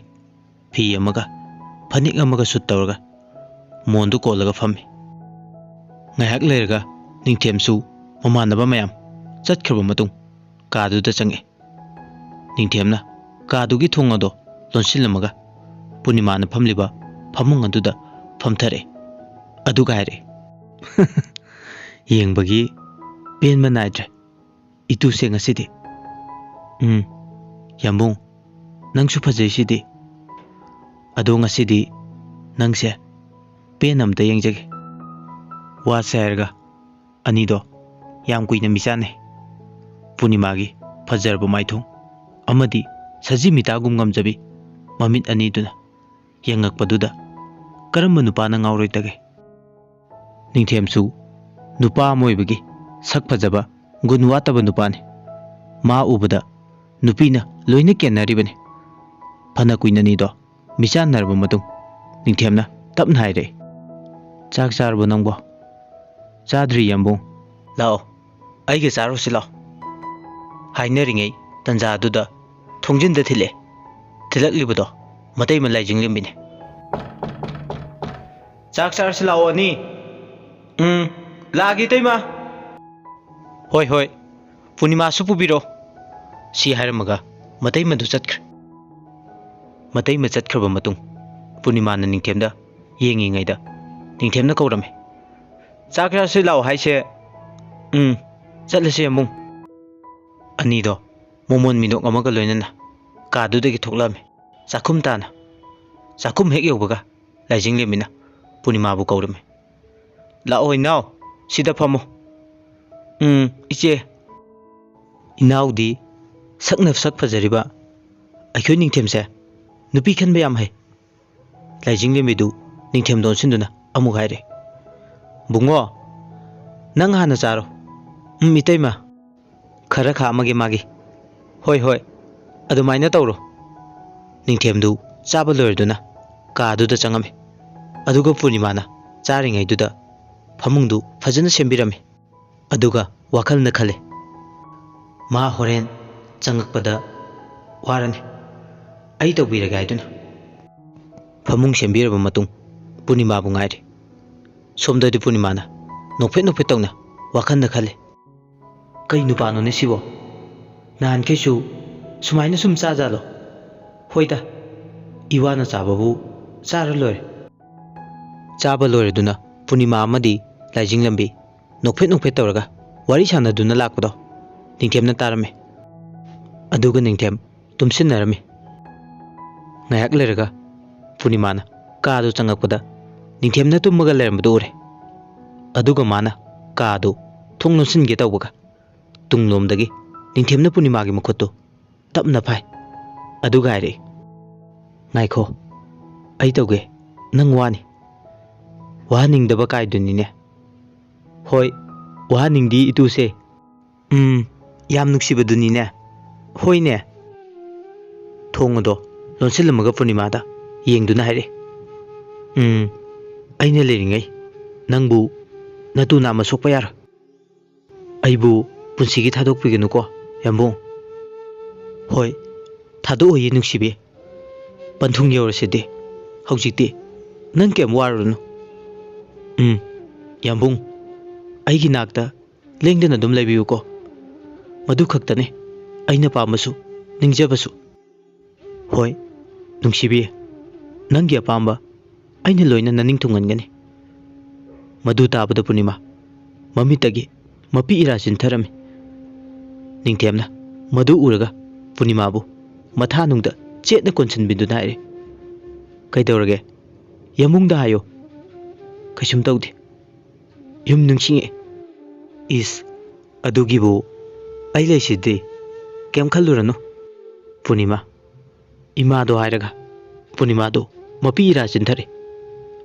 ꯐꯤ ꯑꯃꯒ ꯐꯅꯦꯛ ꯑꯃꯒ ꯁꯨꯠ ꯇꯧꯔꯒ ꯃꯣꯟꯗꯨ ꯀꯣꯜꯂꯒ ꯐꯝꯃꯤ꯫ ꯉꯥꯏꯍꯥꯛ ꯂꯩꯔꯒ ꯅꯤꯡꯊꯦꯝꯁꯨ ꯃꯃꯥꯟꯅꯕ ꯃꯌꯥꯝ ꯆꯠꯈ꯭ꯔꯕ ꯃꯇꯨꯡ ꯀꯥꯗꯨꯗ ꯆꯪꯉꯛꯏ꯫ ꯅꯤꯡꯊꯦꯝꯅ ꯀꯥꯗꯨꯒꯤ ꯊꯣꯡ ꯑꯗꯣ ꯂꯣꯟꯁꯤꯜꯂꯝꯃꯒ ꯄꯨꯔꯅꯤꯃꯥꯅ ꯐꯝꯂꯤꯕ ꯐꯃꯨꯡ ꯑꯗꯨꯗ ꯐꯝꯊꯔꯛꯑꯦ꯫ ꯑꯗꯨꯒ ꯍꯥꯏꯔꯛꯑꯦ, "ꯌꯦꯡꯕꯒꯤ ꯄꯦꯟꯕ ꯅꯥꯏꯗ꯭ꯔꯦ ꯏꯇꯨꯁꯦ ꯉꯁꯤꯗꯤ꯫ ꯎꯝ, ꯌꯥꯝꯕꯨꯡ, ꯅꯪꯁꯨ ꯐꯖꯩꯁꯤꯗꯤ꯫ ꯑꯗꯣ ꯉꯁꯤꯗꯤ ꯅꯪꯁꯦ ꯄꯦꯟꯅ ꯑꯝꯇ ꯌꯦꯡꯖꯒꯦ꯫" ꯋꯥꯁꯦ ꯍꯥꯏꯔꯒ ꯑꯅꯤꯗꯣ ꯌꯥꯝ ꯀꯨꯏꯅ ꯃꯤꯆꯥꯟꯅꯩ꯫ ꯄꯨꯔꯅꯤꯃꯥꯒꯤ ꯐꯖꯔꯕ ꯃꯥꯏꯊꯣꯡ ꯑꯃꯗꯤ ꯁꯖꯤ ꯃꯤꯇꯥꯒꯨꯝ ꯉꯝꯖꯕꯤ ꯃꯃꯤꯠ ꯑꯅꯤꯗꯨꯅ ꯌꯦꯡꯉꯛꯄꯗꯨꯗ ꯀꯔꯝꯕ ꯅꯨꯄꯥꯅ ꯉꯥꯎꯔꯣꯏꯗꯒꯦ? ꯅꯤꯡꯊꯦꯝꯁꯨ ꯅꯨꯄꯥ ꯑꯃ ꯑꯣꯏꯕꯒꯤ ꯁꯛ ꯐꯖꯕ ꯒꯨꯟ ꯋꯥꯠꯇꯕ ꯅꯨꯄꯥꯅꯤ꯫ ꯃꯥ ꯎꯕꯗ ꯅꯨꯄꯤꯅ ꯂꯣꯏꯅ ꯀꯦꯟꯅꯔꯤꯕꯅꯤ꯫ ꯐꯅ ꯀꯨꯏꯅ ꯑꯅꯤꯗꯣ ꯃꯤꯆꯥꯟꯅꯔꯕ ꯃꯇꯨꯡ ꯅꯤꯡꯊꯦꯝꯅ ꯇꯞꯅ ꯍꯥꯏꯔꯛꯏ, "ꯆꯥꯛ ꯆꯥꯔꯕꯣ ꯅꯪꯕꯣ?" "ꯆꯥꯗ꯭ꯔꯤ, ꯌꯥꯝꯕꯨꯡ꯫" "ꯂꯥꯛꯑꯣ, ꯑꯩꯒ ꯆꯥꯔꯨꯁꯤ ꯂꯥꯛꯑꯣ꯫" ꯍꯥꯏꯅꯔꯤꯉꯩ ꯇꯟꯖꯥꯗꯨꯗ ꯊꯣꯡꯖꯤꯟꯗ ꯊꯤꯜꯂꯛꯑꯦ꯫ ꯊꯤꯜꯂꯛꯂꯤꯕꯗꯣ ꯃꯇꯩꯃ ꯂꯥꯏꯖꯤꯡꯂꯦꯝꯕꯤꯅꯦ꯫ "ꯆꯥꯛ ꯆꯥꯔꯁꯤ ꯂꯥꯛꯑꯣ ꯑꯅꯤ꯫" "ꯎꯝ, ꯂꯥꯛꯑꯒꯦ ꯏꯇꯩꯃ꯫" "ꯍꯣꯏ, ꯍꯣꯏ, ꯄꯨꯔꯅꯤꯃꯥꯁꯨ ꯄꯨꯕꯤꯔꯣ꯫" ꯁꯤ ꯍꯥꯏꯔꯝꯃꯒ ꯃꯇꯩꯃꯗꯨ ꯆꯠꯈ꯭ꯔꯦ꯫ ꯃꯇꯩꯃ ꯆꯠꯈ꯭ꯔꯕ ꯃꯇꯨꯡ, ꯄꯨꯔꯅꯤꯃꯥꯅ ꯅꯤꯡꯊꯦꯝꯗ ꯌꯦꯡꯉꯤꯉꯩꯗ ꯅꯤꯡꯊꯦꯝꯅ ꯀꯧꯔꯝꯃꯤ, "ꯆꯥꯛ ꯆꯥꯁꯤ ꯂꯥꯛꯑꯣ ꯍꯥꯏꯁꯦ?" "ꯎꯝ, ꯆꯠꯂꯁꯤ ꯌꯥꯝꯕꯨꯡ"꯫ ꯑꯅꯤꯗꯣ ꯃꯣꯃꯣꯟ ꯃꯤꯅꯣꯛ ꯑꯃꯒ ꯂꯣꯏꯅꯅ ꯀꯥꯗꯨꯗꯒꯤ ꯊꯣꯛꯂꯛꯑꯝꯃꯤ꯫ ꯆꯥꯛꯈꯨꯝ ꯇꯥꯅ꯫ ꯆꯥꯛꯈꯨꯝ ꯍꯦꯛ ꯌꯧꯕꯒ ꯂꯥꯏꯖꯤꯡꯂꯦꯝꯕꯤꯅ ꯄꯨꯔꯅꯤꯃꯥꯕꯨ ꯀꯧꯔꯝꯃꯤ꯫ "ꯂꯥꯛꯑꯣ ꯏꯅꯥꯎ, ꯁꯤꯗ ꯐꯝꯃꯣ"꯫ "ꯎꯝ, ꯏꯆꯦ"꯫ ꯏꯅꯥꯎꯗꯤ ꯁꯛꯅ ꯁꯛ ꯐꯖꯔꯤꯕ ꯑꯩꯈꯣꯏ ꯅꯤꯡꯊꯦꯝꯁꯦ ꯅꯨꯄꯤ ꯈꯟꯕ ꯌꯥꯝ ꯍꯩ꯫ ꯂꯥꯏꯖꯤꯡꯂꯦꯝꯕꯤꯗꯨ ꯅꯤꯡꯊꯦꯝꯗ ꯑꯣꯟꯁꯤꯟꯗꯨꯅ ꯑꯃꯨꯛ ꯍꯥꯏꯔꯦ, "ꯕꯨꯡꯉꯣ, ꯅꯪ ꯍꯥꯟꯅ ꯆꯥꯔꯣ"꯫ "ꯎꯝ, ꯏꯇꯩꯃ"꯫ "ꯈꯔ ꯈꯥꯛꯑꯝꯃꯒꯦ ꯃꯥꯒꯤ"꯫ "ꯍꯣꯏ, ꯍꯣꯏ, ꯑꯗꯨꯃꯥꯏꯅ ꯇꯧꯔꯣ"꯫ ꯅꯤꯡꯊꯦꯝꯗꯨ ꯆꯥꯕ ꯂꯣꯏꯔꯗꯨꯅ ꯀꯥꯗꯨꯗ ꯆꯪꯉꯝꯃꯤ꯫ ꯑꯗꯨꯒ ꯄꯨꯔꯅꯤꯃꯥꯅ ꯆꯥꯔꯤꯉꯩꯗꯨꯗ ꯐꯃꯨꯡꯗꯨ ꯐꯖꯅ ꯁꯦꯝꯕꯤꯔꯝꯃꯤ꯫ ꯑꯗꯨꯒ ꯋꯥꯈꯜꯅ ꯈꯜꯂꯤ, "ꯃꯥ ꯍꯣꯔꯦꯟ ꯆꯪꯉꯛꯄꯗ ꯋꯥꯔꯅꯤ, ꯑꯩ ꯇꯧꯕꯤꯔꯒꯦ" ꯍꯥꯏꯗꯨꯅ꯫ ꯐꯃꯨꯡ ꯁꯦꯝꯕꯤꯔꯕ ꯃꯇꯨꯡ ꯄꯨꯔꯅꯤꯃꯥꯕꯨ ꯉꯥꯏꯔꯤ꯫ ꯁꯣꯝꯗꯗꯤ ꯄꯨꯔꯅꯤꯃꯥꯅ ꯅꯣꯛꯐꯦꯠ ꯅꯣꯛꯐꯦꯠ ꯇꯧꯅ ꯋꯥꯈꯜꯅ ꯈꯜꯂꯤ, "ꯀꯩ ꯅꯨꯄꯥꯅꯣꯅꯦ ꯁꯤꯕꯣ? ꯅꯍꯥꯟꯈꯩꯁꯨ ꯁꯨꯃꯥꯏꯅ ꯁꯨꯝ ꯆꯥꯖꯥꯠꯂꯣ? ꯍꯣꯏꯗ, ꯏꯋꯥꯅ ꯆꯥꯕꯕꯨ ꯆꯥꯔ ꯂꯣꯏꯔꯦ"꯫ ꯆꯥꯕ ꯂꯣꯏꯔꯗꯨꯅ ꯄꯨꯔꯅꯤꯃꯥ ꯑꯃꯗꯤ ꯂꯥꯏꯖꯤꯡꯂꯦꯝꯕꯤ ꯅꯣꯛꯐꯦꯠ ꯅꯣꯛꯐꯦꯠ ꯇꯧꯔꯒ ꯋꯥꯔꯤ ꯁꯥꯟꯅꯗꯨꯅ ꯂꯥꯛꯄꯗꯣ ꯅꯤꯡꯊꯦꯝꯅ ꯇꯥꯔꯝꯃꯤ꯫ ꯑꯗꯨꯒ ꯅꯤꯡꯊꯦꯝ ꯇꯨꯝꯁꯤꯟꯅꯔꯝꯃꯤ꯫ ꯉꯥꯏꯍꯥꯛ ꯂꯩꯔꯒ ꯄꯨꯔꯅꯤꯃꯥꯅ ꯀꯥꯗꯨ ꯆꯪꯉꯛꯄꯗ ꯅꯤꯡꯊꯦꯝꯅ ꯇꯨꯝꯃꯒ ꯂꯩꯔꯝꯕꯗꯨ ꯎꯔꯦ꯫ ꯑꯗꯨꯒ ꯃꯥꯅ ꯀꯥꯗꯨ ꯊꯣꯡ ꯂꯣꯟꯁꯤꯟꯒꯦ ꯇꯧꯕꯒ ꯇꯨꯡꯂꯣꯝꯗꯒꯤ ꯅꯤꯡꯊꯦꯝꯅ ꯄꯨꯔꯅꯤꯃꯥꯒꯤ ꯃꯈꯨꯠꯇꯨ ꯇꯞꯅ ꯐꯥꯏ꯫ ꯑꯗꯨꯒ ꯍꯥꯏꯔꯛꯏ, "ꯉꯥꯏꯈꯣ, ꯑꯩ ꯇꯧꯒꯦ, ꯅꯪ ꯋꯥꯅꯤ"꯫ "ꯋꯥꯍꯟꯅꯤꯡꯗꯕ ꯀꯥꯏꯗꯨꯅꯤꯅꯦ"꯫ "ꯍꯣꯏ, ꯋꯥꯍꯟꯅꯤꯡꯗꯤ ꯏꯇꯨꯁꯦ"꯫ "ꯎꯝ, ꯌꯥꯝ ꯅꯨꯡꯁꯤꯕꯗꯨꯅꯤꯅꯦ"꯫ "ꯍꯣꯏꯅꯦ"꯫ ꯊꯣꯡ ꯑꯗꯣ ꯂꯣꯟꯁꯤꯜꯂꯝꯃꯒ ꯄꯨꯔꯅꯤꯃꯥꯗ ꯌꯦꯡꯗꯨꯅ ꯍꯥꯏꯔꯛꯏ, "ꯎꯝ, ꯑꯩꯅ ꯂꯩꯔꯤꯉꯩ ꯅꯪꯕꯨ ꯅꯇꯨ ꯅꯥꯝꯃ ꯁꯣꯛꯄ ꯌꯥꯔꯣꯏ꯫ ꯑꯩꯕꯨ ꯄꯨꯟꯁꯤꯒꯤ ꯊꯥꯗꯣꯛꯄꯤꯒꯅꯨꯀꯣ, ꯌꯥꯝꯕꯨꯡ"꯫ "ꯍꯣꯏ, ꯊꯥꯗꯣꯛꯑꯣꯏꯌꯦ ꯅꯨꯡꯁꯤꯕꯤ꯫ ꯄꯟꯊꯨꯡ ꯌꯧꯔꯁꯤꯗꯤ꯫ ꯍꯧꯖꯤꯛꯇꯤ ꯅꯪ ꯀꯩꯝ ꯋꯥꯔꯨꯔꯅꯨ"꯫ "ꯎꯝ, ꯌꯥꯝꯕꯨꯡ, ꯑꯩꯒꯤ ꯅꯥꯛꯇ ꯂꯦꯡꯗꯅ ꯑꯗꯨꯝ ꯂꯩꯕꯤꯌꯨꯀꯣ꯫ ꯃꯗꯨ ꯈꯛꯇꯅꯤ ꯑꯩꯅ ꯄꯥꯝꯕꯁꯨ ꯅꯤꯡꯖꯕꯁꯨ"꯫ "ꯍꯣꯏ, "ꯅꯨꯡꯁꯤꯕꯤ, ꯅꯪꯒꯤ ꯑꯄꯥꯝꯕ ꯑꯩꯅ ꯂꯣꯏꯅ ꯅꯅꯤꯡ ꯊꯨꯡꯍꯟꯒꯅꯤ"꯫ ꯃꯗꯨ ꯇꯥꯕꯗ ꯄꯨꯔꯅꯤꯃꯥ ꯃꯃꯤꯠꯇꯒꯤ ꯃꯄꯤ ꯏꯔꯥ ꯆꯤꯟꯊꯔꯝꯃꯤ꯫ ꯅꯤꯡꯊꯦꯝꯅ ꯃꯗꯨ ꯎꯔꯒ ꯄꯨꯔꯅꯤꯃꯥꯕꯨ ꯃꯊꯥꯅꯨꯡꯗ ꯆꯦꯠꯅ ꯀꯣꯟꯁꯤꯟꯕꯤꯗꯨꯅ ꯍꯥꯏꯔꯦ, "ꯀꯩꯗꯧꯔꯒꯦ? ꯌꯥꯝꯕꯨꯡꯗ ꯍꯥꯏꯌꯣ, ꯀꯩꯁꯨꯝ ꯇꯧꯗꯦ꯫ ꯌꯨꯝ ꯅꯤꯡꯁꯤꯡꯉꯛꯑꯦ"꯫ "ꯏꯁ, ꯑꯗꯨꯒꯤꯕꯨ ꯑꯩ ꯂꯩꯁꯤꯗꯤ, ꯀꯩꯝ ꯈꯜꯂꯨꯔꯅꯨ"꯫ ꯄꯨꯔꯅꯤꯃꯥ ꯏꯃꯥꯗꯣ ꯍꯥꯏꯔꯒ ꯄꯨꯔꯅꯤꯃꯥꯗꯣ ꯃꯄꯤ ꯏꯔꯥ ꯆꯤꯟꯊꯔꯦ꯫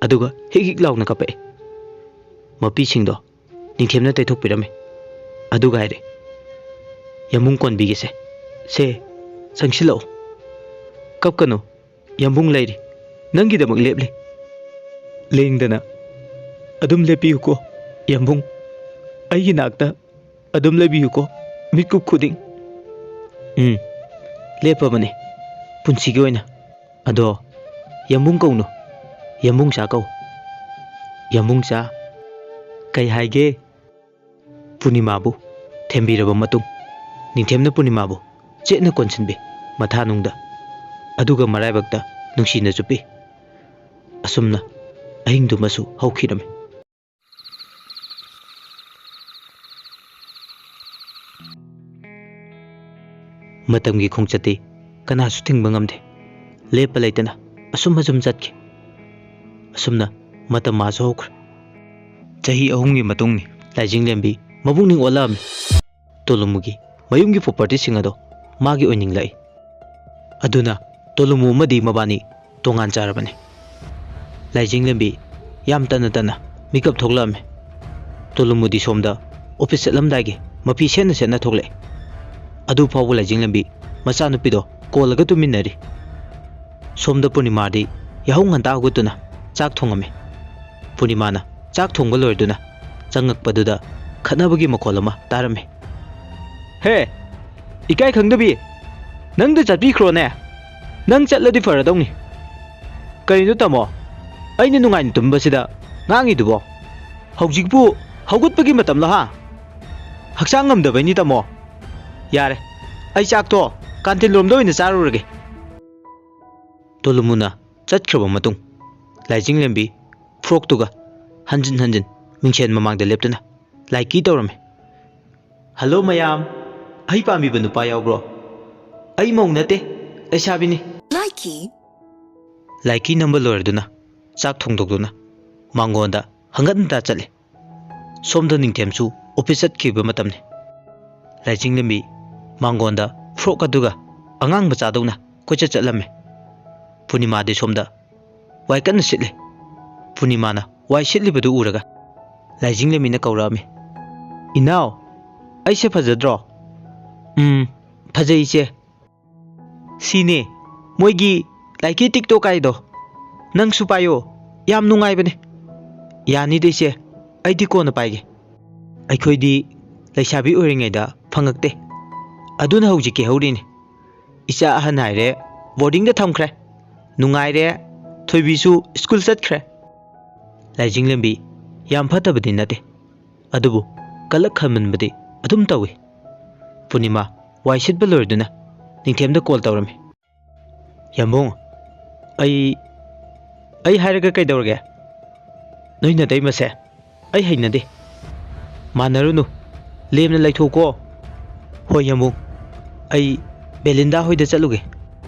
ꯑꯗꯨꯒ ꯍꯤꯛ ꯍꯤꯛ ꯂꯥꯎꯅ ꯀꯞꯄꯛꯑꯦ꯫ ꯃꯄꯤꯁꯤꯡꯗꯣ ꯅꯤꯡꯊꯦꯝꯅ ꯇꯩꯊꯣꯛꯄꯤꯔꯝꯃꯦ꯫ ꯑꯗꯨꯒ ꯍꯥꯏꯔꯦ, "ꯌꯥꯝꯕꯨꯡ ꯀꯣꯟꯕꯤꯒꯦꯁꯦ꯫ ꯁꯦ, ꯆꯪꯁꯤꯜꯂꯛꯑꯣ꯫ ꯀꯞꯀꯅꯨ, ꯌꯥꯝꯕꯨꯡ ꯂꯩꯔꯤ, ꯅꯪꯒꯤꯗꯃꯛ ꯂꯦꯞꯂꯤ꯫ ꯂꯦꯡꯗꯅ ꯑꯗꯨꯝ ꯂꯦꯞꯄꯤꯌꯨꯀꯣ, ꯌꯥꯝꯕꯨꯡ꯫ ꯑꯩꯒꯤ ꯅꯥꯛꯇ ꯑꯗꯨꯝ ꯂꯩꯕꯤꯌꯨꯀꯣ, ꯃꯤꯠꯀꯨꯞ ꯈꯨꯗꯤꯡ"꯫ "ꯎꯝ, ꯂꯦꯞꯄꯕꯅꯦ, ꯄꯨꯟꯁꯤꯒꯤ ꯑꯣꯏꯅ"꯫ "ꯑꯗꯣ ꯌꯥꯝꯕꯨꯡ ꯀꯧꯅꯨ, ꯌꯥꯝꯕꯨꯡꯆꯥ ꯀꯧ꯫ ꯌꯥꯝꯕꯨꯡꯆꯥ"꯫ "ꯀꯩ ꯍꯥꯏꯒꯦ?" ꯄꯨꯔꯅꯤꯃꯥꯕꯨ ꯊꯦꯝꯕꯤꯔꯕ ꯃꯇꯨꯡ, ꯅꯤꯡꯊꯦꯝꯅ ꯄꯨꯔꯅꯤꯃꯥꯕꯨ ꯆꯦꯠꯅ ꯀꯣꯟꯁꯤꯟꯕꯤ ꯃꯊꯥꯅꯨꯡꯗ, ꯑꯗꯨꯒ ꯃꯔꯥꯏꯕꯛꯇ ꯅꯨꯡꯁꯤꯅ ꯆꯨꯞꯄꯤ꯫ ꯑꯁꯨꯝꯅ ꯑꯍꯤꯡꯗꯨꯃꯁꯨ ꯍꯧꯈꯤꯔꯝꯃꯤ꯫ ꯃꯇꯝꯒꯤ ꯈꯣꯡꯆꯠꯇꯤ ꯀꯅꯥꯁꯨ ꯊꯤꯡꯕ ꯉꯝꯗꯦ꯫ ꯂꯦꯞꯄ ꯂꯩꯇꯅ ꯑꯁꯨꯝ ꯑꯁꯨꯝ ꯆꯠꯈꯤ꯫ ꯑꯁꯨꯝꯅ ꯃꯇꯝ ꯑꯥꯁꯨ ꯍꯧꯈ꯭ꯔꯦ꯫ ꯆꯍꯤ ꯑꯍꯨꯝꯒꯤ ꯃꯇꯨꯡꯅꯤ꯫ ꯂꯥꯏꯖꯤꯡꯂꯦꯝꯕꯤ ꯃꯄꯨꯛꯅꯤꯡ ꯑꯣꯜꯂꯛꯑꯝꯃꯤ꯫ ꯇꯣꯂꯨꯃꯨꯒꯤ ꯃꯌꯨꯝꯒꯤ ꯄ꯭ꯔꯣꯄꯔꯇꯤꯁꯤꯡ ꯑꯗꯣ ꯃꯥꯒꯤ ꯑꯣꯏꯅꯤꯡꯂꯛꯏ꯫ ꯑꯗꯨꯅ ꯇꯣꯂꯨꯃꯨ ꯑꯃꯗꯤ ꯃꯕꯥꯅꯤ ꯇꯣꯉꯥꯟ ꯆꯥꯔꯕꯅꯤ꯫ ꯂꯥꯏꯖꯤꯡꯂꯦꯝꯕꯤ ꯌꯥꯝ ꯇꯟꯅ ꯇꯟꯅ ꯃꯤꯀꯞ ꯊꯣꯛꯂꯛꯑꯝꯃꯤ꯫ ꯇꯣꯂꯨꯃꯨꯗꯤ ꯁꯣꯝꯗ ꯑꯣꯐꯤꯁ ꯆꯠꯂꯝꯗꯥꯏꯒꯤ ꯃꯐꯤ ꯁꯦꯠꯅ ꯁꯦꯠꯅ ꯊꯣꯛꯂꯛꯑꯦ꯫ ꯑꯗꯨ ꯐꯥꯎꯕ ꯂꯥꯏꯖꯤꯡꯂꯦꯝꯕꯤ ꯃꯆꯥꯅꯨꯄꯤꯗꯣ ꯀꯣꯜꯂꯒ ꯇꯨꯃꯤꯟꯅꯔꯤ꯫ ꯁꯣꯝꯗ ꯄꯨꯔꯅꯤꯃꯥꯗꯤ ꯌꯥꯍꯧ ꯉꯟꯇꯥ ꯍꯧꯒꯠꯇꯨꯅ ꯆꯥꯛ ꯊꯣꯡꯉꯝꯃꯤ꯫ ꯄꯨꯔꯅꯤꯃꯥꯅ ꯆꯥꯛ ꯊꯣꯡꯕ ꯂꯣꯏꯔꯗꯨꯅ ꯆꯪꯉꯛꯄꯗꯨꯗ ꯈꯠꯅꯕꯒꯤ ꯃꯈꯣꯜ ꯑꯃ ꯇꯥꯔꯝꯃꯤ꯫ "ꯍꯦ, ꯏꯀꯥꯏ ꯈꯪꯗꯕꯤ, ꯅꯪꯗ ꯆꯠꯄꯤꯈ꯭ꯔꯣꯅꯦ꯫ ꯅꯪ ꯆꯠꯂꯗꯤ ꯐꯔꯗꯧꯅꯤ꯫ ꯀꯔꯤꯅꯣ ꯇꯥꯃꯣ, ꯑꯩꯅ ꯅꯨꯡꯉꯥꯏꯅ ꯇꯨꯝꯕꯁꯤꯗ ꯉꯥꯡꯉꯤꯗꯨꯕꯣ? ꯍꯧꯖꯤꯛꯄꯨ ꯍꯧꯒꯠꯄꯒꯤ ꯃꯇꯝꯂꯣ ꯍꯥ? ꯍꯛꯆꯥꯡ ꯉꯝꯗꯕꯩꯅꯤ ꯇꯥꯃꯣ꯫ ꯌꯥꯔꯦ, ꯑꯩ ꯆꯥꯛꯇꯣ ꯀꯥꯟꯇꯤꯟ ꯂꯣꯝꯗ ꯑꯣꯏꯅ ꯆꯥꯔꯨꯔꯒꯦ"꯫ ꯇꯣꯂꯨꯃꯨꯅ ꯆꯠꯈ꯭ꯔꯕ ꯃꯇꯨꯡ, ꯂꯥꯏꯖꯤꯡꯂꯦꯝꯕꯤ ꯐ꯭ꯔꯣꯛꯇꯨꯒ ꯍꯟꯖꯤꯟ ꯍꯟꯖꯤꯟ ꯃꯤꯡꯁꯦꯟ ꯃꯃꯥꯡꯗ ꯂꯦꯞꯇꯨꯅ ꯂꯥꯏꯀꯤ ꯇꯧꯔꯝꯃꯤ꯫ "ꯍꯜꯂꯣ ꯃꯌꯥꯝ, ꯑꯩ ꯄꯥꯝꯃꯤꯕ ꯅꯨꯄꯥ ꯌꯥꯎꯕ꯭ꯔꯣ? ꯑꯩ ꯃꯧ ꯅꯠꯇꯦ, ꯂꯩꯁꯥꯕꯤꯅꯤ꯫" ꯂꯥꯏꯀꯤ꯫ ꯂꯥꯏꯀꯤ ꯅꯝꯕ ꯂꯣꯏꯔꯗꯨꯅ ꯆꯥꯛ ꯊꯣꯡꯗꯣꯛꯇꯨꯅ ꯃꯥꯡꯒꯣꯟꯗ ꯍꯪꯒꯠ ꯍꯟꯗ ꯆꯠꯂꯤ꯫ ꯁꯣꯝꯗ ꯅꯤꯡꯊꯦꯝꯁꯨ ꯑꯣꯐꯤꯁ ꯆꯠꯈꯤꯕ ꯃꯇꯝꯅꯤ꯫ ꯂꯥꯏꯖꯤꯡꯂꯦꯝꯕꯤ ꯃꯥꯡꯒꯣꯟꯗ ꯐ꯭ꯔꯣꯛ ꯑꯗꯨꯒ ꯑꯉꯥꯡ ꯃꯆꯥꯗꯧꯅ ꯀꯣꯏꯆꯠ ꯆꯠꯂꯝꯃꯤ꯫ ꯄꯨꯔꯅꯤꯃꯥꯗꯤ ꯁꯣꯝꯗ ꯋꯥꯏ ꯀꯟꯅ ꯁꯤꯠꯂꯤ꯫ ꯄꯨꯔꯅꯤꯃꯥꯅ ꯋꯥꯏ ꯁꯤꯠꯂꯤꯕꯗꯨ ꯎꯔꯒ ꯂꯥꯏꯖꯤꯡꯂꯦꯝꯕꯤꯅ ꯀꯧꯔꯛꯑꯝꯃꯤ꯫ "ꯏꯅꯥꯎ, ꯑꯩꯁꯦ ꯐꯖꯗ꯭ꯔꯣ?" "ꯎꯝ, ꯐꯖꯩ ꯏꯆꯦ꯫" "ꯁꯤꯅꯦ ꯃꯣꯏꯒꯤ ꯂꯥꯏꯀꯤ ꯇꯤꯛꯇꯣꯛ ꯀꯥꯏꯗꯣ, ꯅꯪꯁꯨ ꯄꯥꯏꯌꯣ, ꯌꯥꯝ ꯅꯨꯡꯉꯥꯏꯕꯅꯦ꯫" "ꯌꯥꯅꯤꯗ ꯏꯆꯦ, ꯑꯩꯗꯤ ꯀꯣꯟꯅ ꯄꯥꯏꯒꯦ꯫ ꯑꯩꯈꯣꯏꯗꯤ ꯂꯩꯁꯥꯕꯤ ꯑꯣꯏꯔꯤꯉꯩꯗ ꯐꯪꯉꯛꯇꯦ, ꯑꯗꯨꯅ ꯍꯧꯖꯤꯛ ꯀꯦꯍꯧꯔꯤꯅꯦ꯫ ꯏꯆꯥ ꯑꯍꯟ ꯍꯥꯏꯔꯦ ꯕꯣꯔꯗꯤꯡꯗ ꯊꯝꯈ꯭ꯔꯦ, ꯅꯨꯡꯉꯥꯏꯔꯦ, ꯊꯣꯏꯕꯤꯁꯨ ꯁ꯭ꯀꯨꯜ ꯆꯠꯈ꯭ꯔꯦ꯫" ꯂꯥꯏꯖꯤꯡꯂꯦꯝꯕꯤ ꯌꯥꯝ ꯐꯠꯇꯕꯗꯤ ꯅꯠꯇꯦ, ꯑꯗꯨꯕꯨ ꯀꯂꯛ ꯈꯟꯃꯟꯕꯗꯤ ꯑꯗꯨꯝ ꯇꯧꯏ꯫ ꯄꯨꯔꯅꯤꯃꯥ ꯋꯥꯏ ꯁꯤꯠꯄ ꯂꯣꯏꯔꯗꯨꯅ ꯅꯤꯡꯊꯦꯝꯗ ꯀꯣꯜ ꯇꯧꯔꯝꯃꯤ꯫ "ꯌꯥꯝꯕꯨꯡ, ꯑꯩ, ꯑꯩ ꯍꯥꯏꯔꯒ ꯀꯩꯗꯧꯔꯒꯦ? ꯅꯣꯏ ꯅꯇꯩꯃꯁꯦ ꯑꯩ ꯍꯩꯅꯗꯦ꯫ ꯃꯥꯟꯅꯔꯨꯅꯨ, ꯂꯦꯝꯅ ꯂꯩꯊꯣꯛꯀꯣ꯫" "ꯍꯣꯏ ꯌꯥꯝꯕꯨꯡ, ꯑꯩ ꯕꯦꯂꯤꯟꯗꯥ ꯍꯣꯏꯗ ꯆꯠꯂꯨꯒꯦ꯫"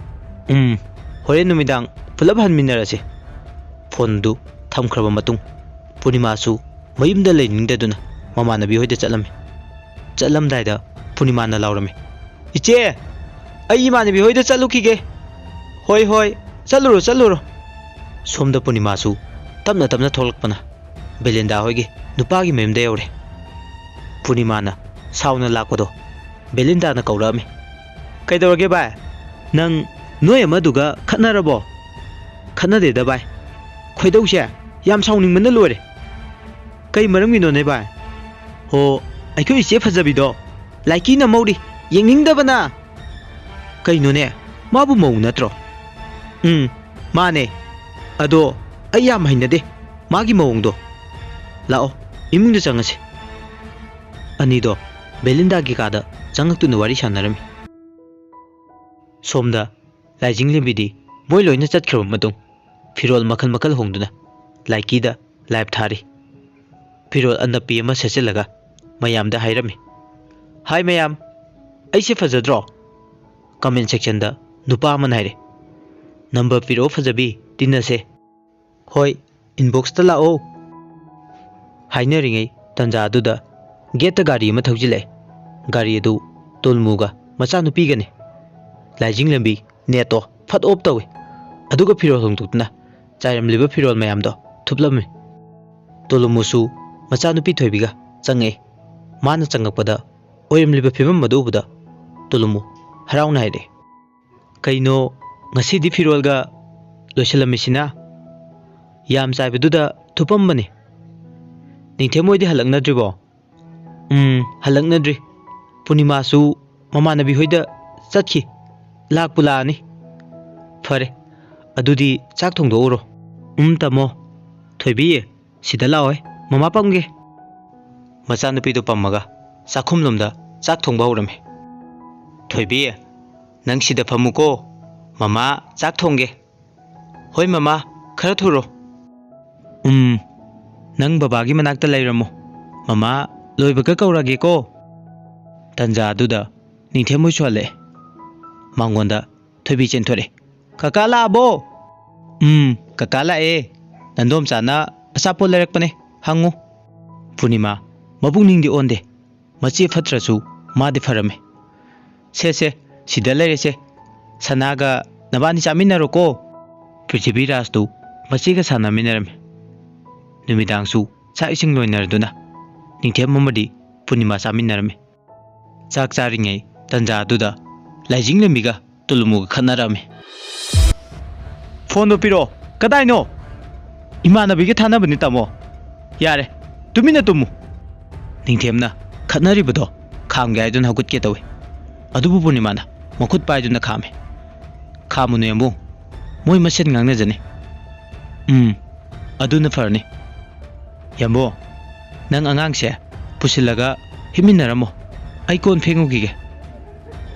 "ꯎꯝ, ꯍꯣꯔꯦꯟ ꯅꯨꯃꯤꯗꯥꯡ ꯄꯨꯂꯞ ꯍꯟꯃꯤꯟꯅꯔꯁꯤ꯫" ꯐꯣꯟꯗꯨ ꯊꯝꯈ꯭ꯔꯕ ꯃꯇꯨꯡ ꯄꯨꯔꯅꯤꯃꯥꯁꯨ ꯃꯌꯨꯝꯗ ꯂꯩꯅꯤꯡꯗꯗꯨꯅ ꯃꯃꯥꯟꯅꯕꯤ ꯍꯣꯏꯗ ꯆꯠꯂꯝꯃꯤ꯫ ꯆꯠꯂꯝꯗꯥꯏꯗ ꯄꯨꯔꯅꯤꯃꯥꯅ ꯂꯥꯎꯔꯝꯃꯤ, "ꯏꯆꯦ, ꯑꯩ ꯏꯃꯥꯟꯅꯕꯤ ꯍꯣꯏꯗ ꯆꯠꯂꯨꯈꯤꯒꯦ꯫" "ꯍꯣꯏ, ꯍꯣꯏ, ꯆꯠꯂꯨꯔꯣ, ꯆꯠꯂꯨꯔꯣ꯫" ꯁꯣꯝꯗ ꯄꯨꯔꯅꯤꯃꯥꯁꯨ ꯇꯞꯅ ꯇꯞꯅ ꯊꯣꯛꯂꯛꯄꯅ ꯕꯦꯂꯤꯟꯗꯥ ꯍꯣꯏꯒꯤ ꯅꯨꯄꯥꯒꯤ ꯃꯌꯨꯝꯗ ꯌꯧꯔꯦ꯫ ꯄꯨꯔꯅꯤꯃꯥꯅ ꯁꯥꯎꯅ ꯂꯥꯛꯄꯗꯣ ꯕꯦꯂꯤꯟꯗꯥꯅ ꯀꯧꯔꯛꯑꯝꯃꯤ꯫ "ꯀꯩꯗꯧꯔꯒꯦ ꯚꯥꯏ? ꯅꯪ ꯅꯣꯏ ꯑꯃꯗꯨꯒ ꯈꯠꯅꯔꯕꯣ?" "ꯈꯠꯅꯗꯦꯗ ꯚꯥꯏ, ꯈꯣꯏꯗꯧꯁꯦ ꯌꯥꯝ ꯁꯥꯎꯅꯤꯡꯕꯅ ꯂꯣꯏꯔꯦ꯫" "ꯀꯩ ꯃꯔꯝꯒꯤꯅꯣꯅꯦ ꯚꯥꯏ?" "ꯍꯣ, ꯑꯩꯈꯣꯏ ꯏꯆꯦ ꯐꯖꯕꯤꯗꯣ ꯂꯥꯏꯀꯤ ꯅꯝꯍꯧꯔꯤ, ꯌꯦꯡꯅꯤꯡꯗꯕꯅ!" "ꯀꯩꯅꯣꯅꯦ, ꯃꯥꯕꯨ ꯃꯧ ꯅꯠꯇ꯭ꯔꯣ?" "ꯎꯝ, ꯃꯥꯅꯦ꯫ ꯑꯗꯣ ꯑꯩ ꯌꯥꯝ ꯍꯩꯅꯗꯦ ꯃꯥꯒꯤ ꯃꯑꯣꯡꯗꯣ꯫ ꯂꯥꯛꯑꯣ, ꯏꯃꯨꯡꯗ ꯆꯪꯉꯁꯤ꯫" ꯑꯅꯤꯗꯣ ꯕꯦꯂꯤꯟꯗꯥꯒꯤ ꯀꯥꯗ ꯆꯪꯉꯛꯇꯨꯅ ꯋꯥꯔꯤ ꯁꯥꯟꯅꯔꯝꯃꯤ꯫ ꯁꯣꯝꯗ ꯂꯥꯏꯖꯤꯡꯂꯦꯝꯕꯤꯗꯤ ꯃꯣꯏ ꯂꯣꯏꯅ ꯆꯠꯈ꯭ꯔꯕ ꯃꯇꯨꯡ, ꯐꯤꯔꯣꯜ ꯃꯈꯜ ꯃꯈꯜ ꯍꯣꯡꯗꯨꯅ ꯂꯥꯏꯀꯤꯗ ꯂꯥꯏꯞ ꯊꯥꯔꯤ꯫ ꯐꯤꯔꯣꯜ ꯑꯅꯞꯄꯤ ꯑꯃ ꯁꯦꯠꯆꯤꯜꯂꯒ ꯃꯌꯥꯝꯗ ꯍꯥꯏꯔꯝꯃꯤ, "ꯍꯥꯏ ꯃꯌꯥꯝ, ꯑꯩꯁꯦ ꯐꯖꯗ꯭ꯔꯣ?" ꯀꯃꯦꯟ ꯁꯦꯛꯁꯟꯗ ꯅꯨꯄꯥ ꯑꯃꯅ ꯍꯥꯏꯔꯦ, "ꯅꯝꯕꯔ ꯄꯤꯔꯛꯑꯣ ꯐꯖꯕꯤ, ꯇꯤꯟꯅꯁꯦ"꯫ "ꯍꯣꯏ, ꯏꯟꯕꯣꯛꯁꯇ ꯂꯥꯛꯑꯣ" ꯍꯥꯏꯅꯔꯤꯉꯩ ꯇꯟꯖꯥ ꯑꯗꯨꯗ ꯒꯦꯠꯇ ꯒꯥꯔꯤ ꯑꯃ ꯊꯧꯖꯤꯜꯂꯛꯑꯦ꯫ ꯒꯥꯔꯤ ꯑꯗꯨ ꯇꯣꯜꯃꯨꯒ ꯃꯆꯥꯅꯨꯄꯤꯒꯅꯤ꯫ ꯂꯥꯏꯖꯤꯡ ꯂꯝꯕꯤ ꯅꯦꯠꯇꯣ ꯐꯠ ꯑꯣꯞ ꯇꯧꯏ꯫ ꯑꯗꯨꯒ ꯐꯤꯔꯣꯜ ꯍꯣꯡꯗꯣꯛꯇꯨꯅ ꯆꯥꯏꯔꯝꯂꯤꯕ ꯐꯤꯔꯣꯜ ꯃꯌꯥꯝꯗꯣ ꯊꯨꯞꯂꯝꯃꯤ꯫ ꯇꯣꯂꯨꯃꯨꯁꯨ ꯃꯆꯥꯅꯨꯄꯤ ꯊꯣꯏꯕꯤꯒ ꯆꯪꯉꯛꯑꯦ꯫ ꯃꯥꯅ ꯆꯪꯉꯛꯄꯗ ꯑꯣꯏꯔꯝꯂꯤꯕ ꯐꯤꯕꯝ ꯑꯗꯨ ꯎꯕꯗ ꯇꯣꯂꯨꯃꯨ ꯍꯔꯥꯎꯅ ꯍꯥꯏꯔꯛꯑꯦ, "ꯀꯩꯅꯣ, ꯉꯁꯤꯗꯤ ꯐꯤꯔꯣꯜꯒ ꯂꯣꯏꯁꯤꯜꯂꯝꯃꯤꯁꯤꯅ? ꯌꯥꯝ ꯆꯥꯏꯕꯗꯨꯗ ꯊꯨꯞꯄꯝꯕꯅꯤ꯫ ꯅꯤꯡꯊꯦꯝ ꯍꯣꯏꯗꯤ ꯍꯜꯂꯛꯅꯗ꯭ꯔꯤꯕꯣ?" "ꯎꯝ, ꯍꯜꯂꯛꯅꯗ꯭ꯔꯤ꯫ ꯄꯨꯔꯅꯤꯃꯥꯁꯨ ꯃꯃꯥꯟꯅꯕꯤ ꯍꯣꯏꯗ ꯆꯠꯈꯤ꯫ ꯂꯥꯛꯄꯨ ꯂꯥꯛꯑꯅꯤ꯫" "ꯐꯔꯦ, ꯑꯗꯨꯗꯤ ꯆꯥꯛ ꯊꯣꯡꯗꯣꯛꯎꯔꯣ꯫" "ꯎꯝ, ꯇꯥꯃꯣ꯫ ꯊꯣꯏꯕꯤ, ꯁꯤꯗ ꯂꯥꯛꯑꯣꯏ, ꯃꯃꯥ ꯄꯝꯒꯦ꯫" ꯃꯆꯥꯅꯨꯄꯤꯗꯨ ꯄꯝꯃꯒ ꯆꯥꯛꯈꯨꯝꯂꯣꯝꯗ ꯆꯥꯛ ꯊꯣꯡꯕ ꯍꯧꯔꯝꯃꯤ꯫ "ꯊꯣꯏꯕꯤ, ꯅꯪ ꯁꯤꯗ ꯐꯝꯃꯨꯀꯣ, ꯃꯃꯥ ꯆꯥꯛ ꯊꯣꯡꯒꯦ꯫" "ꯍꯣꯏ ꯃꯃꯥ, ꯈꯔ ꯊꯨꯔꯣ꯫" "ꯎꯝ, ꯅꯪ ꯕꯕꯥꯒꯤ ꯃꯅꯥꯛꯇ ꯂꯩꯔꯝꯃꯣ, ꯃꯃꯥ ꯂꯣꯏꯕꯒ ꯀꯧꯔꯒꯦꯀꯣ꯫" ꯇꯟꯖꯥ ꯑꯗꯨꯗ ꯅꯤꯡꯊꯦꯝ ꯍꯣꯏꯁꯨ ꯍꯜꯂꯛꯑꯦ꯫ ꯃꯉꯣꯟꯗ ꯊꯣꯏꯕꯤ ꯆꯦꯟꯊꯣꯔꯛꯑꯦ꯫ "ꯀꯀꯥ ꯂꯥꯛꯑꯕꯣ?" "ꯎꯝ, ꯀꯀꯥ ꯂꯥꯛꯑꯦ꯫ ꯅꯟꯗꯣꯝꯆꯥꯅ ꯑꯆꯥꯄꯣꯠ ꯂꯩꯔꯛꯄꯅꯦ, ꯍꯪꯉꯨ꯫" ꯄꯨꯔꯅꯤꯃꯥ ꯃꯄꯨꯛꯅꯤꯡꯗꯤ ꯑꯣꯟꯗꯦ꯫ ꯃꯆꯦ ꯐꯠꯇ꯭ꯔꯁꯨ ꯃꯥꯗꯤ ꯐꯔꯝꯃꯦ꯫ "ꯁꯦ ꯁꯦ, ꯁꯤꯗ ꯂꯩꯔꯦꯁꯦ, ꯁꯅꯥꯒ ꯅꯕꯥꯅꯤ ꯆꯥꯃꯤꯟꯅꯔꯣꯀꯣ꯫" ꯄ꯭ꯔꯤꯊꯤꯕꯤ ꯔꯥꯖꯇꯨ ꯃꯆꯦꯒ ꯁꯥꯟꯅꯃꯤꯟꯅꯔꯝꯃꯤ꯫ ꯅꯨꯃꯤꯗꯥꯡꯁꯨ ꯆꯥꯛ ꯏꯁꯤꯡ ꯂꯣꯏꯅꯔꯗꯨꯅ ꯅꯤꯡꯊꯦꯝ ꯑꯃꯗꯤ ꯄꯨꯔꯅꯤꯃꯥ ꯆꯥꯃꯤꯟꯅꯔꯝꯃꯤ꯫ ꯆꯥꯛ ꯆꯥꯔꯤꯉꯩ ꯇꯟꯖꯥ ꯑꯗꯨꯗ ꯂꯥꯏꯖꯤꯡ ꯂꯝꯕꯤꯒ ꯇꯨꯂꯨꯃꯨꯒ ꯈꯠꯅꯔꯝꯃꯤ꯫ "ꯐꯣꯟꯗꯣ ꯄꯤꯔꯛꯑꯣ꯫ ꯀꯗꯥꯏꯅꯣ?" "ꯏꯃꯥꯟꯅꯕꯤꯒ ꯊꯥꯅꯕꯅꯤ ꯇꯥꯃꯣ꯫" "ꯌꯥꯔꯦ, ꯇꯨꯃꯤꯟꯅ ꯇꯨꯝꯃꯨ꯫" ꯅꯤꯡꯊꯦꯝꯅ ꯈꯠꯅꯔꯤꯕꯗꯣ ꯈꯥꯝꯒꯦ ꯍꯥꯏꯗꯨꯅ ꯍꯧꯒꯠꯀꯦ ꯇꯧꯏ꯫ ꯑꯗꯨꯕꯨ ꯄꯨꯔꯅꯤꯃꯥꯅ ꯃꯈꯨꯠ ꯄꯥꯏꯗꯨꯅ ꯈꯥꯝꯃꯤ꯫ "ꯈꯥꯝꯃꯨꯅꯨ ꯌꯥꯝꯕꯨꯡ, ꯃꯣꯏ ꯃꯁꯦꯟ ꯉꯥꯡꯅꯖꯅꯤ꯫" "ꯎꯝ, ꯑꯗꯨꯅ ꯐꯔꯅꯤ꯫" "ꯌꯥꯝꯕꯨꯡ, ꯅꯪ ꯑꯉꯥꯡꯁꯦ ꯄꯨꯁꯤꯜꯂꯒ ꯍꯤꯞꯃꯤꯟꯅꯔꯝꯃꯣ, ꯑꯩ ꯀꯣꯟ ꯐꯦꯡꯉꯨꯈꯤꯒꯦ꯫"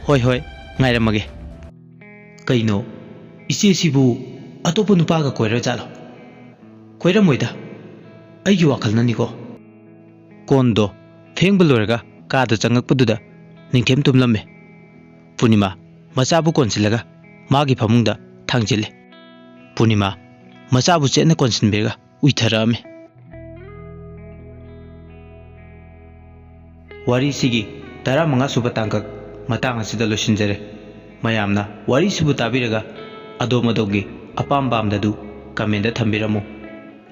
"ꯍꯣꯏ ꯍꯣꯏ, ꯉꯥꯏꯔꯝꯃꯒꯦ꯫" "ꯀꯩꯅꯣ, "ꯏꯆꯦꯁꯤꯕꯨ ꯑꯇꯣꯞꯄ ꯅꯨꯄꯥꯒ ꯀꯣꯏꯔꯖꯥꯠꯂꯣ?" "ꯀꯣꯏꯔꯝꯃꯣꯏꯗ, ꯑꯩꯒꯤ ꯋꯥꯈꯜꯅꯅꯤꯀꯣ"꯫ ꯀꯣꯟꯗꯣ ꯐꯦꯡꯕ ꯂꯣꯏꯔꯒ ꯀꯥꯗ ꯆꯪꯉꯛꯄꯗꯨꯗ ꯅꯤꯡꯊꯦꯝ ꯇꯨꯝꯂꯝꯃꯦ꯫ ꯄꯨꯔꯅꯤꯃꯥ ꯃꯆꯥꯕꯨ ꯀꯣꯟꯁꯤꯜꯂꯒ ꯃꯥꯒꯤ ꯐꯃꯨꯡꯗ ꯊꯥꯡꯖꯤꯜꯂꯦ꯫ ꯄꯨꯔꯅꯤꯃꯥ ꯃꯆꯥꯕꯨ ꯆꯦꯠꯅ ꯀꯣꯟꯁꯤꯟꯕꯤꯔꯒ ꯎꯏꯊꯔꯛꯑꯝꯃꯤ꯫ ꯋꯥꯔꯤꯁꯤꯒꯤ ꯇꯔꯥꯃꯉꯥ ꯁꯨꯕ ꯇꯥꯡꯀꯛ ꯃꯇꯥꯡ ꯑꯁꯤꯗ ꯂꯣꯏꯁꯤꯟꯖꯔꯦ꯫ ꯃꯌꯥꯝꯅ ꯋꯥꯔꯤꯁꯤꯕꯨ ꯇꯥꯕꯤꯔꯒ ꯑꯗꯣꯝ ꯑꯗꯣꯝꯒꯤ ꯑꯄꯥꯝ ꯄꯥꯝꯗꯗꯨ ꯀꯃꯦꯟꯗ ꯊꯝꯕꯤꯔꯝꯃꯨ꯫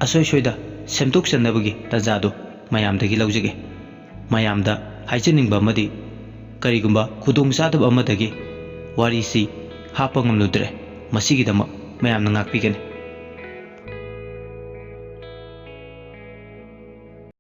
ꯑꯁꯣꯏ ꯁꯣꯏꯗ ꯁꯦꯝꯗꯣꯛꯆꯅꯕꯒꯤ ꯇꯥꯟꯖꯥꯗꯨ ꯃꯌꯥꯝꯗꯒꯤ ꯂꯧꯖꯒꯦ꯫ ꯃꯌꯥꯝꯗ ꯍꯥꯏꯖꯅꯤꯡꯕ ꯑꯃꯗꯤ, ꯀꯔꯤꯒꯨꯝꯕ ꯈꯨꯗꯣꯡꯆꯥꯗꯕ ꯑꯃꯗꯒꯤ ꯋꯥꯔꯤꯁꯤ ꯍꯥꯞꯄ ꯉꯝꯂꯨꯗ꯭ꯔꯦ, ꯃꯁꯤꯒꯤꯗꯃꯛ ꯃꯌꯥꯝꯅ ꯉꯥꯛꯄꯤꯒꯅꯤ꯫